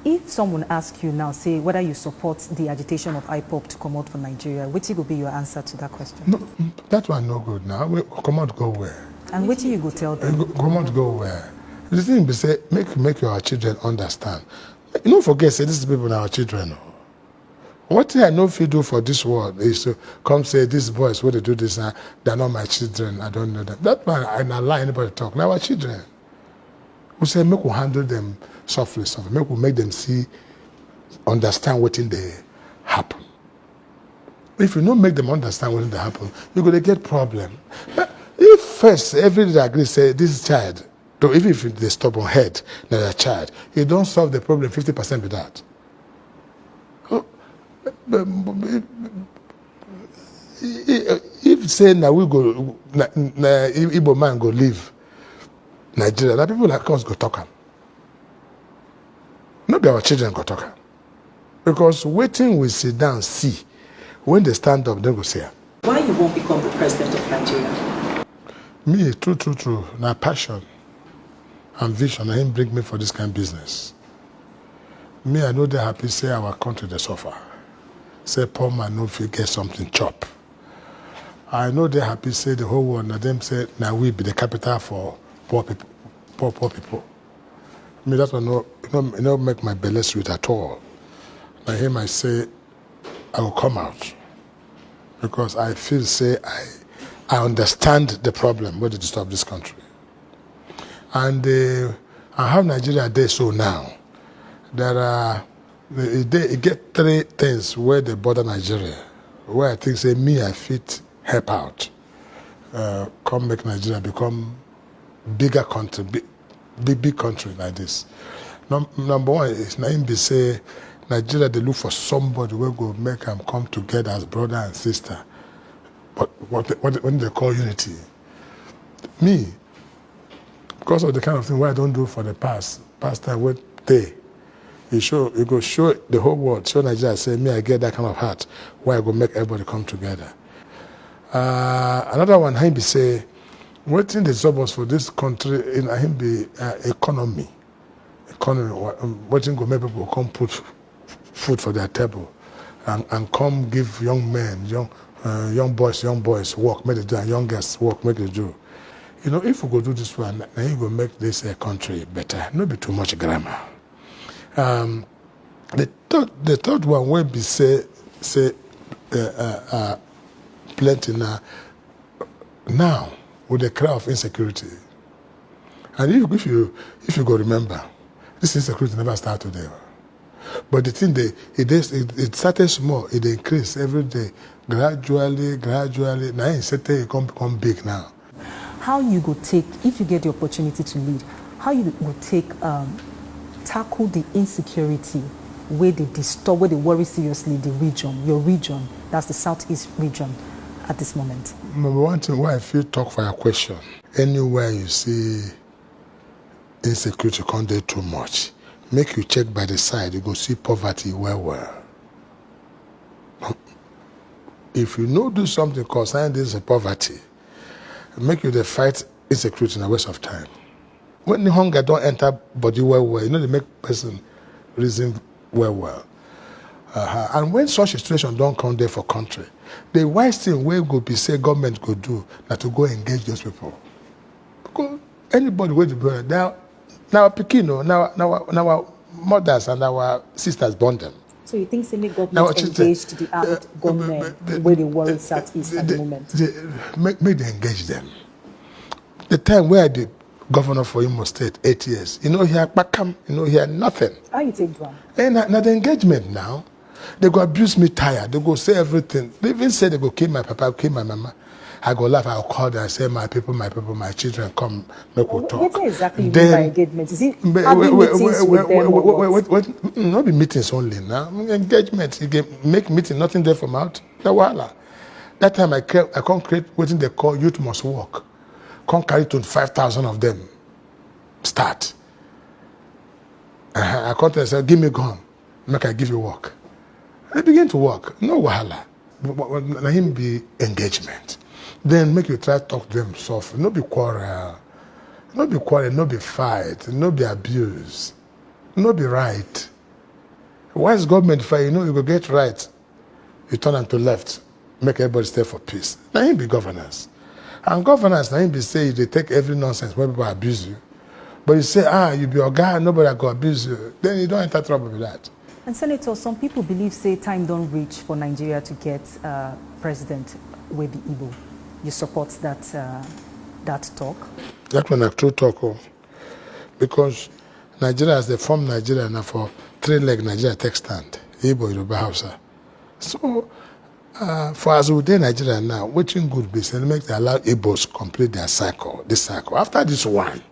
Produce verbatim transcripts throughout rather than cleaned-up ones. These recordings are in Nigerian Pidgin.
If someone ask you now, say whether you support the agitation of IPOB to come out for Nigeria, wetin go be your answer to that question? No, that one no good now. We come out go where? And wetin you go tell them? Come out go where? The thing be say make make your children understand. You no forget say these people are our children. Oh. What thing I no fit do for this world is to come say these boys wey dey do this now, they're not my children. I don't know them. That one I na lie anybody talk. Now our children. We say make we handle them softly, softly. Make we make them see, understand wetin dey happen. If you no make them understand wetin dey happen, you go dey get problem. If first everybody agree say this child, though even if they stubborn head, na their child, you don solve the problem fifty percent be that. Oh, but, but, if say na we go na, na Igbo man go leave Nigeria, na people like us go talk am. No be our children go talk am. Because wetin we sit down see, when they stand up, they go say am. Why you won't become the president of Nigeria? Me, true, true, true, na passion and vision na him bring me for this kind business. Me, I no dey happy say our country dey suffer. Say poor man no fit get something chop. I no dey happy say the whole world na dem say na we be the capital for poor people. Poor, poor people. Me, that one no, no, no make my belly sweet at all. Na him I say I will come out because I feel say I, I understand the problem wey dey disturb this country. And uh, and how Nigeria dey so now, there are e dey e get three things wey dey bother Nigeria wey I think say me I fit help out, uh, come make Nigeria become bigger country, big big big country like this. Num- number one is na im be say Nigeria dey look for somebody wey go make am come together as brother and sister, but what what wetin dey call unity. Me, because of the kind of thing wey I don do for the past past time wey dey, e show e go show the whole world, show Nigeria say me I get that kind of heart wey I go make everybody come together. Uh, another one na im be say wetin dey disturb us for this country na im be uh, economy. Economy, wha- um, wetin go make people come put food for their table and, and come give young men, young uh, young boys, young boys work make they do and young girls work make they do. You know, if we go do this one, na e go make this uh, country better. No be too much grammar. Um, the third, the third one wey be say say uh, uh, uh, plenty na now with the cry of insecurity. And if, if you if you go remember, this insecurity never start today. But the thing dey it dey it, it started small, it dey increase every day, gradually, gradually. Na im settle e come become big now. How you go take, if you get the opportunity to lead, how you go take um, tackle the insecurity wey dey disturb, wey dey worry seriously the region, your region, that's the southeast region at this moment? Number one thing wey I fit talk for your question, anywhere you see insecurity come dey too much, make you check by the side, you go see poverty well well. If you no do something concerning this poverty, make you dey fight insecurity na waste of time. When the hunger don enter body well well, you no dey make person reason well well. Uh-huh. And when such situation don come there for country, the wise thing wey go be say government go do na to go engage those people. Because anybody wey dey born, na na our pikin o, na our na our na our mothers and our sisters born them. So you think say make Now, government what is the- engage the armed uh, gunmen the- the- wey dey worry southeast at the the- moment? the- make, make dem engage them. The time wey I dey governor for Imo State eight years, you no hear kpakam, you no hear nothing. How you take do am? Eh, na, na the engagement now. They go abuse me tire. They go say everything. They even say they go kill my papa, kill my mama. I go laugh. I go call them and say, "My people, my people, my children, come make we talk." What exactly you mean Then- by engagement? Is it Wait, having wait, meetings wait, with them or what? wait, wait, wait, wait, not be meetings only now. Engagement. You can make meeting, nothing there for mouth. The wahala. That time I cre- I come create wetin they call youth must work. Come carry twenty-five thousand of them. Start. Uh-huh. I come tell say, "Give me gun, make I give you work." They begin to work. No wahala. But- but- but Na him be engagement. Then make you try talk to them soft. No be quarrel. No be quarrel. No be fight. No be abuse. No be right. Wise government, if you know you go get right, you turn am to left, make everybody stay for peace. Na him be governance. And governance na him be say you dey take every nonsense wey people abuse you. But you say, ah, you be oga, nobody go abuse you. Then you don enter trouble be that. And Senator, some people believe say time don reach for Nigeria to get uh, president wey be Igbo. You support that uh, that talk? That one na true talk o. Because Nigeria, as they form Nigeria, na for three leg Nigeria take stand. Igbo, Yoruba, Hausa. So, uh, for as we dey Nigeria now, wetin good be say make they allow Igbos complete their cycle, this cycle. After this one,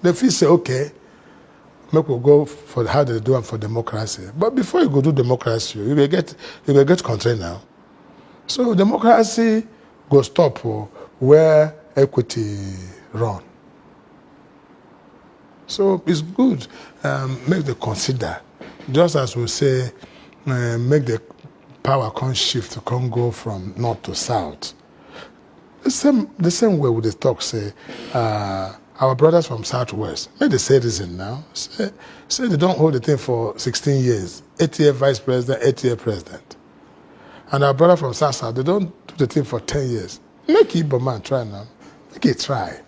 they fit say, okay, make we go for how they do am for democracy. But before you go do democracy, you go get you go get country now. So democracy go stop o where equity run. So it's good, um, make they consider, just as we say, uh, make the power come shift, come go from north to south. The same, the same way we dey talk say, uh, our brothers from southwest, make they say reason now. Say, say they don hold the thing for sixteen years, eight year vice president, eight year president. And our brother from south south, they don do the thing for ten years. Make Igbo man try now. Make he try.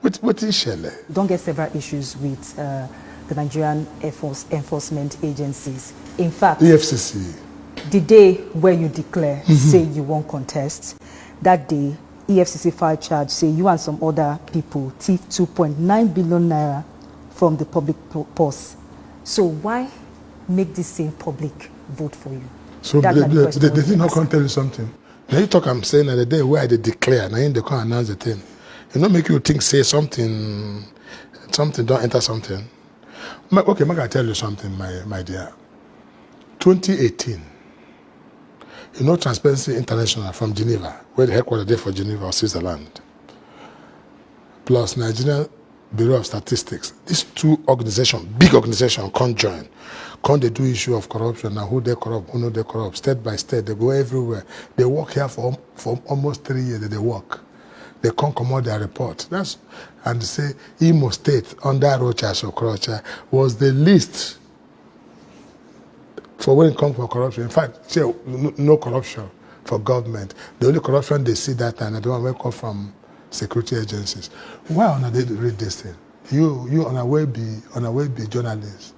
Wait, wetin shele? Don get several issues with uh, the Nigerian enforce, enforcement agencies. In fact, E F C C. The day where you declare, say you wan contest, that day E F C C file charge say you and some other people thief two point nine billion naira from the public pu- purse. So why make this same public vote for you? So That the, na the the, question the, we the thing dey no ask. Come tell you something. Now you talk, I'm saying that the day where they declare, now they come announce the thing. You know, make you think say something, something don't enter something. Ma- okay, make I tell you something, my my dear. twenty eighteen, you know, Transparency International from Geneva, where the headquarters there for Geneva or Switzerland, plus Nigerian Bureau of Statistics. These two organizations, big organizations, come join. Come they do issue of corruption. Now who they corrupt, who no they corrupt, state by state, they go everywhere. They work here for for almost three years that they work. They can't come out their report. That's and say Imo State under Rochas Okrocha was the least for when it comes for corruption. In fact, say no, no corruption for government. The only corruption they see that time, the one wey come from security agencies. Why una dey read this thing? You, you una wey be una wey be journalist.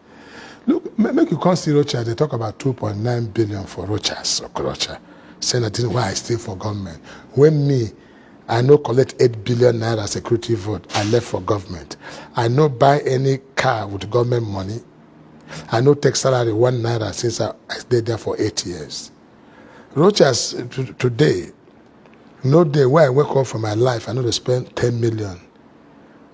Look, ma- make you come see Rochas. They talk about two point nine billion for Rochas Okrocha. Say nothing why I stay for government. When me, I no collect eight billion naira security vote. I left for government. I no buy any car with government money. I no take salary one naira since I, I stayed there for eight years. Rochas to, today, no day where I wake up for my life, I no dey spend ten million.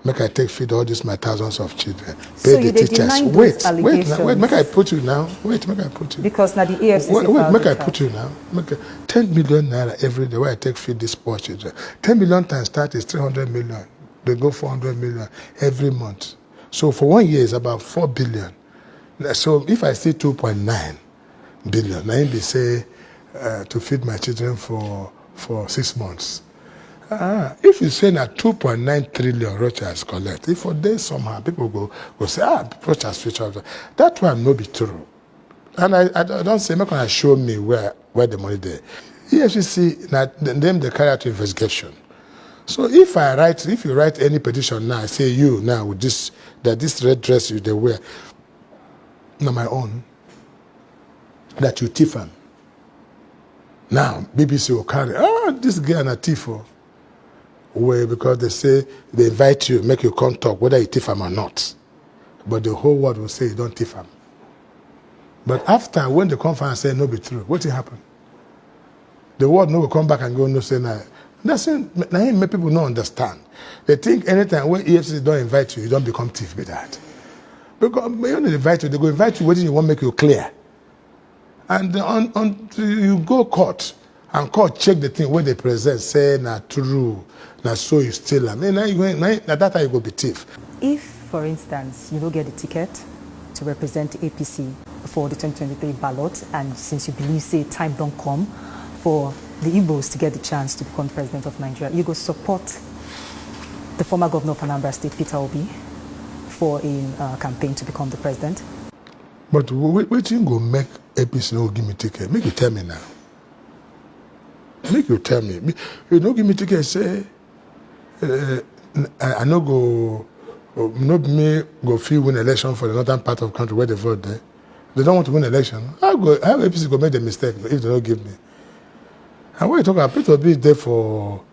Make I take feed all these my thousands of children. Pay So the you dey teachers. deny Wait, those wait, now, wait, make I allegations? Put you now. Wait, make I put you. Because na the E F C C Wait, wait filed make the I charge. Put you now. Make I, ten million naira every day where I take feed these poor children. Ten million times that is three hundred million. They go four hundred million every month. So for one year, it's about four billion. So if I see two point nine billion, now him be say uh, to feed my children for for six months. Ah, if you say na two point nine trillion Rochas collect, if for dey somehow, people go go say, ah, Rochas switch off. That one no be true. And I, I, I don't say, make una show me where where the money there. E F C C, na them they carry out investigation. So if I write, if you write any petition now, I say you now with this, that this red dress you they wear, na my own, that you thief am. Now, B B C will carry, ah, this girl na thief o. Well, because they say they invite you, make you come talk, whether you thief am or not. But the whole world will say you don't thief am. But after, when they come find and say no be true, what will happen? The world no will come back and go no say na. That's it. Na him make people no understand. They think anytime when E F C C don't invite you, you don't become thief be that. Because when they invite you, they go invite you whether you want make you clear. And on, on you go court and court check the thing where they present, say na true, na so you steal am. Na, na, na, na that time you go be thief. If, for instance, you no get the ticket to represent A P C for the twenty twenty-three ballot, and since you believe say time don come for the Igbos to get the chance to become president of Nigeria, you go support the former governor of Anambra State, Peter Obi, for a uh, campaign to become the president? But wh- wh- wetin go make A P C no give me ticket? Make you tell me now. Make you tell me. Me- You no give me ticket, say uh, I, I no go, uh, no be me go fit win election for the northern part of country where they vote there. They don't want to win election. How go how A P C go make the mistake if they don't give me? And when you talk about Peter Obi dey for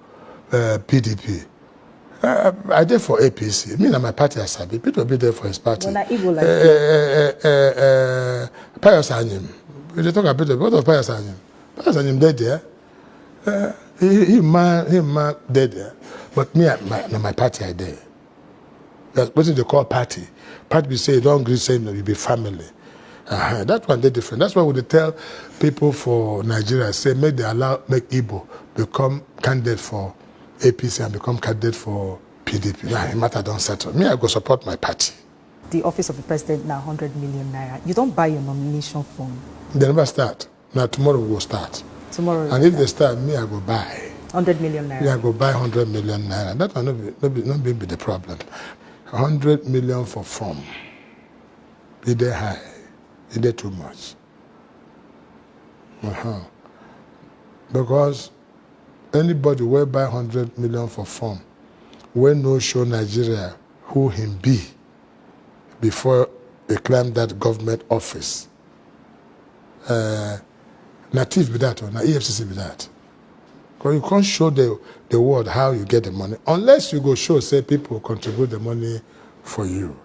uh, P D P, uh, I dey for A P C. Me na my party I sabi. Peter Obi dey for his party. But na Igbo like uh, you. uh, uh, uh, uh, Pius Anyim. We dey talk about Peter Obi. What of Pius Anyim? Pius Anyim dey there. Uh, he, he man, he man dey there. But me, I, my, na my party I dey. That's what they call party. Party be say you don't agree, say no, you be family. Uh-huh. That one dey different. That's why we dey tell people for Nigeria say make they allow make Igbo become candidate for A P C and become candidate for P D P. Now the matter don't settle. Me, I go support my party. The office of the president now hundred million naira. You don't buy your nomination form They never start. Now tomorrow we will start. Tomorrow. And if they start, me, I go buy. Hundred million naira. Me, I go buy hundred million naira. That one no be no be no be, be the problem. Hundred million for form. It dey high. It dey too much. Uh-huh. Because anybody wey buy hundred million for form, wey no show Nigeria who him be before he climb that government office, uh, na thief be that, or na E F C C be that. Because you can't show the, the world how you get the money unless you go show say people contribute the money for you.